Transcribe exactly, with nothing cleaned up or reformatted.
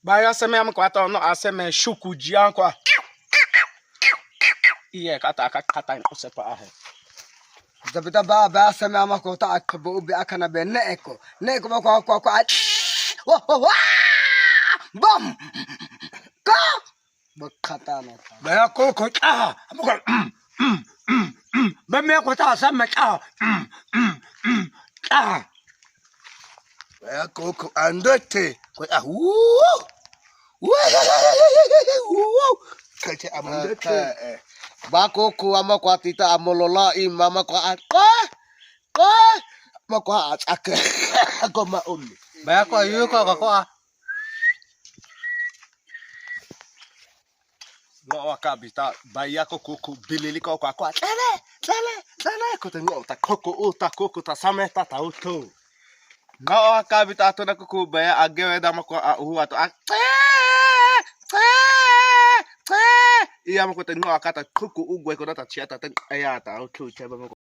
Ba ya seme ama ko ata no a seme shuku jia ko. Iye ka ta ka kata ko se pa ahe. Dabida ba ba seme ama ko ta a kabo ubi akana be ne eko. Ne eko ba ko ko ko. Wa wa wa. Bom. Ka. Ba kata na ta. Ba ya ko ko ta. Ama ko. Ba me ko ta seme ta. Ta. Ba ya koko andote. Ko a wu. Wu. Kete amandote. Ba koko ama ko atita amolola i mama ko a. Ko. Ko. Ma ko a ake. Ko ma omi. Ba ya ko yu ko ko a. Ngo wa kabita, ba ya ko kuku bilili ko kwa kwa. Tlele, tlele, tlele. Ko te ngo ta koko u ta koko ta same ta ta uto. Ngo wa kabita to na kuku ba ya agewe da ma ko a uhu ato a. Tse, tse, tse. Iya ma ko te ngo akata kuku ugwe ko na ta chia ta te ya ta uto che ba ma ko.